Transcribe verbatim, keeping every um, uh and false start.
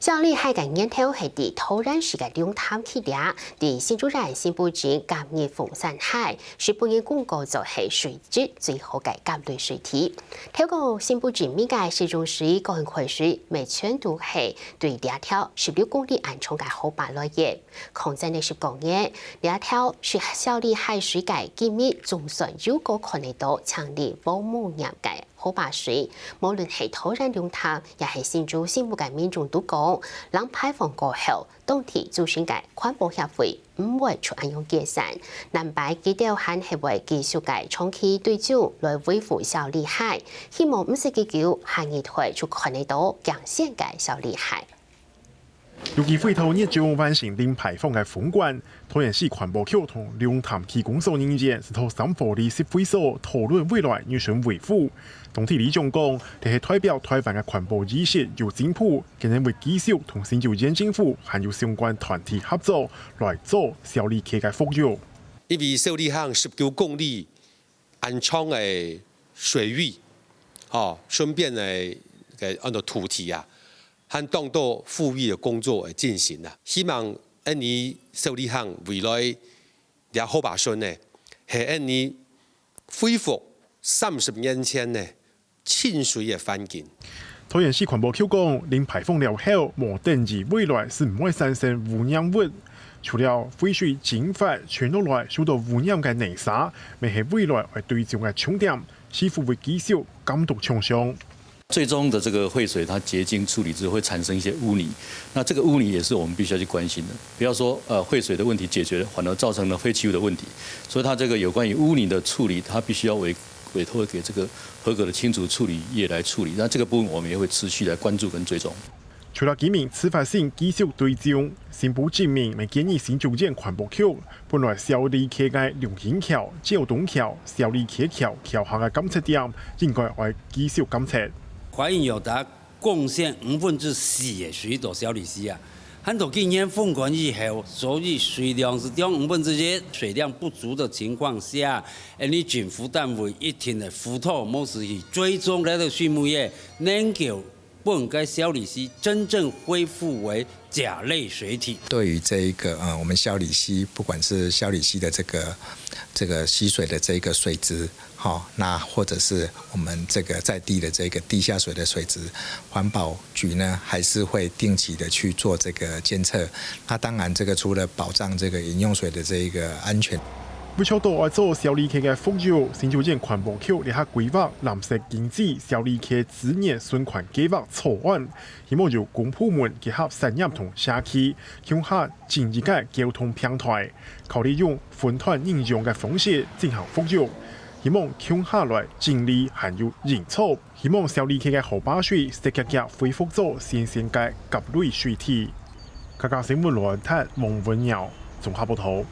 消壢溪个源頭係在桃園市个龍潭溪這，在新竹縣新埔鎮甲日鳳山溪，係分人公告做係水質最好个甲類水體。透過新埔鎮名个市中水管開水，乜全都係對這條十六公里恁長个河壩來个。抗戰个十九年，這條係消壢溪水个秘密，總算有个看得到淨俐無污染个 河壩水，無論係桃園龍潭，也係新竹新埔个民眾都講，零排放過後，當地組成个環保協會毋會就恁樣解散。難排佢兜還係會繼續个長期追蹤來維護消壢溪，希望毋使幾久，下二代就看得到靚鮮个消壢溪。 有機會在日中完成零排放个封管，桃園市環保局同龍潭區公所人員係在三福里集會所討論未來如何維護。當地里長講，這係代表台灣个環保意識有進步，今年會繼續同新竹縣政府還有相關團體合作，來做消壢溪个復育。因為消壢溪十九公里恁長个水域，吼，順便个个安到土地啊， 還當多復育个工作會進行啊。希望𫣆俚消壢溪未來這河壩脣呢，係𫣆俚恢復三十年前呢淨水个環境。桃園市環保局講，零排放了後，無等於未來係毋會產生污染物。除了廢水蒸發傳落來受到污染个泥沙，乜係未來愛追蹤个重點，市府會繼續監督暢銷。 最終的這個廢水，它結晶處理之後會產生一些污泥，那這個污泥也是我們必須要去關心的。不要說，呃，廢水的問題解決了，反而造成了廢棄物的問題。所以它這個有關於污泥的處理，它必須要委，委託給這個合格的清除處理業來處理。那這個部分我們也會持續來關注跟追蹤。除了居民自發性繼續追蹤，新埔鎮民乜建議新竹縣環保局 本來消壢溪个龍興橋、照東橋、消壢溪橋橋下个監測點，應該愛繼續監測。環保局有達貢獻五分之四个水到消壢溪啊，還到今年封管以後，所以水量係降五分之一，水量不足的情況下，𫣆俚政府單位一定會輔導，無時去追蹤來到水務業，能夠 分該消壢溪真正恢復為甲類水體。對於這一個，呃，我們消壢溪，不管是消壢溪的這個，這個溪水的這個水質，哈，那或者是我們這個在地的這個地下水的水質，環保局呢，還是會定期的去做這個監測。那當然，這個除了保障這個飲用水的這一個安全， 為著愛做消壢溪个復育，新竹縣環保局這下規劃藍色經濟消壢溪資源循環計畫草案，希望由公部門結合產業同社區，共下建一個交通平台，考慮用分攤運用个方式進行復育，希望共下來整理還有營造，希望消壢溪个河壩水直接恢復做新鮮个甲類水體。客家新聞論壇，王文耀綜合報導。